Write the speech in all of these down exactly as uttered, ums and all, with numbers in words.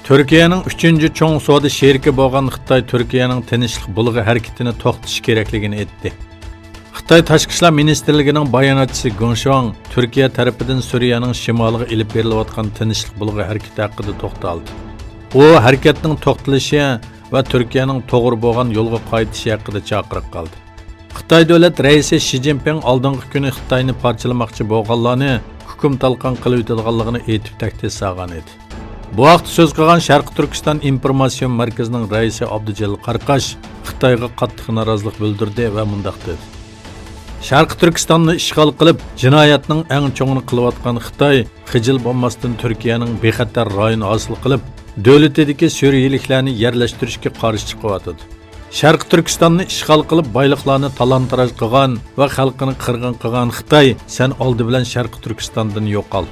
تۈركىيەنىڭ ئۈچىنچى چوڭ سودا شېرىكى بولغان خىتاي تۈركىيەنىڭ تىنچلىق بۇلىغا ھەرىكىتىنى توختىتىش كېرەكلىكىنى ئېيتتى. خىتاي تاشقى ئىشلار مىنىستىرلىكىنىڭ باياناتچىسى گېڭ شۇاڭ تۈركىيە تەرىپىدىن سۈرىيەنىڭ شىمالىغا ئېلىپ بېرىلىۋاتقان تىنچلىق بۇلغا ھەرىكىتى ھەققىدە توختالدى. ئۇ ھەرىكەتنىڭ توختىلىشى ۋە تۈركىيەنىڭ توغرا بولغان يولغا قايتىشى ھەققىدە چاقىرىق قىلدى. خىتاي دۆلەت رەئىسى شى جىنپىڭ ئالدىنقى كۈنى خىتاينى پارچىلىماقچى بولغانلارنى كۇكۇم تالقان قىلىۋېتىدىغانلىقىنى ئېيتىپ تەھدىت سالغان ئىدى. بۇ ھەقتە سۆز قىلغان شەرقىي تۈركىستان ئىنفورماتسىيون مەركىزىنىڭ رەئىسى ئابدۇجېلىل قاراقاش خىتايغا قاتتىق نارازىلىق بىلدۈردى ۋە مۇنداق دېدى: شەرقىي تۈركىستاننى ئىشغال قىلىپ، جىنايەتنىڭ ئەڭ چوڭىنى قىلىۋاتقان خىتاي خىجىل بولماستىن تۈركىيەنىڭ بىخەتەر رايون ھاسىل قىلىپ، دۆلىتىدىكى سۈرىيىلىكلەرنى يەرلەشتۈرۈشكە قارشى چىقىۋاتىدۇ. شەرقىي تۈركىستاننى ئىشغال قىلىپ، بايلىقلارنى تالان-تاراج قىلغان ۋە خەلقىنى قىرغىن قىلغان خىتاي، سەن ئالدى بىلەن شەرقىي تۈركىستاندىن يوقال.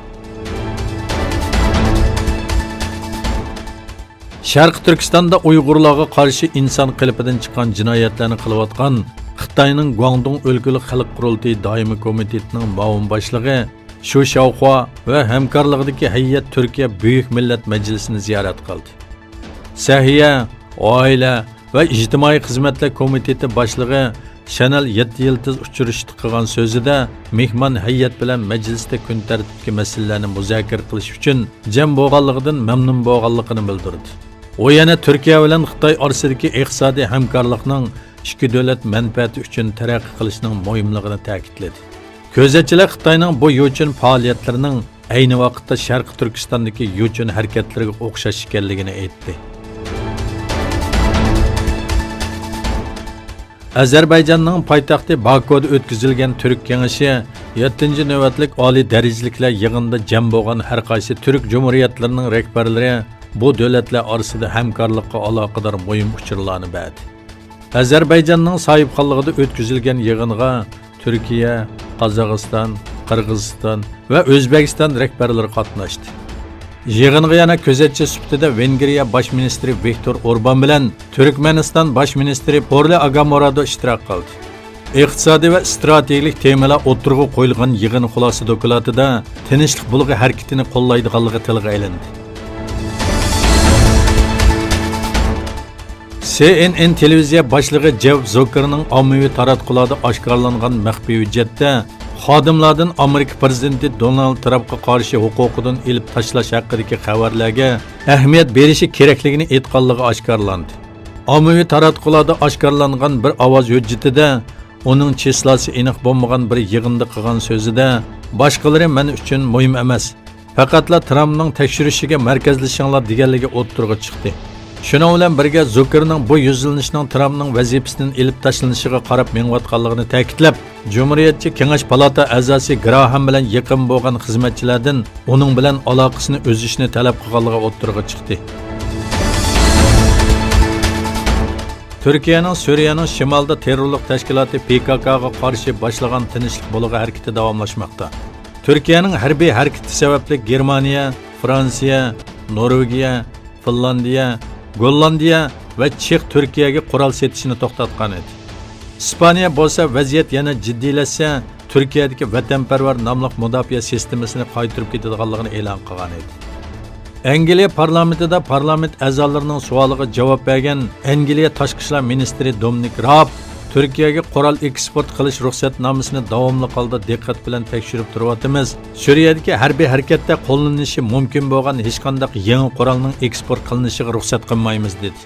شەرقىي تۈركىستاندا ئۇيغۇرلارغا قارشى ئىنسان قېلىپىدىن چىققان جىنايەتلەرنى قىلىۋاتقان خىتاينىڭ گۇاڭدۇڭ ئۆلكىلىك خەلق قۇرۇلتىيى دائىمىي كومىتېتىنىڭ مۇئاۋىن باشلىقى شۇ شاۋخۇا ۋە ھەمكارلىقىدىكى ھەيئەت تۈركىيە بۈيۈك مىللەت مەجلىسىنى زىيارەت قىلدى. سەھىيە، ئائىلە ۋە ئىجتىمائىي خىزمەتلەر كومىتېتى باشلىقى شانەل يەتتە يىلتىز ئۇچرىشىشتا قىلغان سۆزىدە، مېھمان ھەيئەت بىلەن مەجلىستە كۈن تەرتىپتىكى مەسىلىلەرنى مۇزاكىرە قىلىش ئۈچۈن جەم بولغانلىقىدىن مەمنۇن بولغانلىقىنى بىلدۈردى. ئۇ يەنە تۈركىيە بىلەن خىتاي ئارىسىدىكى ئىقتىسادىي ھەمكارلىقنىڭ ئىككى دۆلەت مەنپەئەتى ئۈچۈن تەرەققىي قىلىشىنىڭ مۇھىملىقىنى تەكىتلىدى. كۆزەتچىلەر خىتاينىڭ بۇ يوچۇن پائالىيەتلىرىنىڭ ئەينى ۋاقىتتا شەرقىي تۈركىستاندىكى يوچۇن ھەرىكەتلىرىگە ئوخشاش ئىكەنلىكىنى ئېيتتى. ئەزەربەيجاننىڭ پايتەختى باكۇدا ئۆتكۈزۈلگەن تۈرك كېڭىشى يەتتىنچى نۆۋەتلىك ئالىي دەرىجىلىكلەر يىغىنىدا جەم بولغان ھەر قايسى تۈرك جۇمھۇرىيەتلىرىنىڭ رەھبەرلىرى بۇ دۆلەتلەر ئارىسىدا ھەمكارلىققا ئالاقىدار مۇھىم ئۇچۇرلارنى بەردى. ئەزەربەيجاننىڭ ساھىبخانلىقىدا ئۆتكۈزۈلگەن يىغىنغا تۈركىيە، قازاقىستان، قىرغىزىستان ۋە ئۆزبېكىستان رەھبەرلىرى قاتناشتى. يىغىنغا يەنە كۆزەتچى سۈپىتىدە ۋېنگرىيە باش مىنىستىرى ۋىكتور ئوربان بىلەن تۈركمەنىستان باش مىنىستىرى پورلى ئاگامورادو ئىشتىراك قىلدى. ئىقتىسادىي ۋە ئىستراتېگىيەلىك تېمىلار ئوتتۇرىغا قويۇلغان يىغىن خۇلاسە دوكلاتىدا تىنچلىق بۇلىقى ھەرىكىتىنى قوللايدىغانلىقى تىلغا ئېلىندى. سى ئېن ئېن تېلېۋىزىيە باشلىقى جېف زوكېرنىڭ ئاممىۋى تاراتقۇلاردا ئاشكارىلانغان مەخپىي ھۆججەتتە خادىملاردىن ئامېرىكا پىرېزىدېنتى دونالد ترامپقا قارشى ھوقۇقىدىن ئېلىپ تاشلاش ھەققىدىكى خەۋەرلەرگە ئەھمىيەت بېرىشى كېرەكلىكىنى ئېيتقانلىقى ئاشكارىلاندى. ئاممىۋى تاراتقۇلاردا ئاشكارىلانغان بىر ئاۋاز ھۆججىتىدە ئۇنىڭ چىسلاسى ئېنىق بولمىغان بىر يىغىندا قىلغان سۆزىدە، باشقىلىرى مەن ئۈچۈن مۇھىم ئەمەس، پەقەتلا ترامپنىڭ تەكشۈرۈشىگە مەركەزلىشىڭلار دېگەنلىكى ئوتتۇرىغا چىقتى. شۇنىڭ بىلەن بىرگە، زوكېرنىڭ بۇ يۈزلىنىشنىڭ ترامپنىڭ ۋەزىپىسىدىن ئېلىپ تاشلىنىشىغا قاراپ مېڭىۋاتقانلىقىنى تەكىتلەپ، جۇمھۇرىيەتچى كېڭەش پالاتا ئەزاسى گراھام بىلەن يېقىن بولغان خىزمەتچىلەردىن ئۇنىڭ بىلەن ئالاقىسىنى ئۈزۈشنى تەلەپ قىلغانلىقى ئوتتۇرىغا چىقتى. تۈركىيەنىڭ سۈرىيەنىڭ شىمالىدا تېررورلۇق تەشكىلاتى پى كاكاغا قارشى باشلىغان تىنچلىق بۇلىقى ھەرىكىتى داۋاملاشماقتا. تۈركىيەنىڭ ھەربىي ھەرىكىتى سەۋەبلىك گېرمانىيە، فرانسىيە، نورۋېگىيە، فىنلاندىيە، گوللاندىيە ۋە چېخ تۈركىيەگە قورال سېتىشنى توختاتقان ئىدى. ئىسپانىيە بولسا ۋەزىيەت يەنە جىددىيلەشسە، تۈركىيەدىكى ۋەتەنپەرۋەر ناملىق مۇداپىئە سىستېمىسىنى قايتۇرۇپ كېتىدىغانلىقىنى ئېلان قىلغان ئىدى. ئەنگلىيە پارلامېنتىدا پارلامېنت ئەزالىرىنىڭ سوئالىغا جاۋاب بەرگەن ئەنگلىيە تاشقى ئىشلار مىنىستىرى دومىنىك راب تۈركىيەگە قورال ئېكسپورت قىلىش رۇخسەتنامىسىنى داۋاملىق ھالدا دىققەت بىلەن تەكشۈرۈپ تۇرۇۋاتىمىز. سۈرىيەدىكى ھەربىي ھەرىكەتتە قوللىنىلىشى مۇمكىن بولغان ھېچقانداق يېڭى قورالنىڭ ئېكسپورت قىلىنىشىغا رۇخسەت قىلمايمىز، دېدى.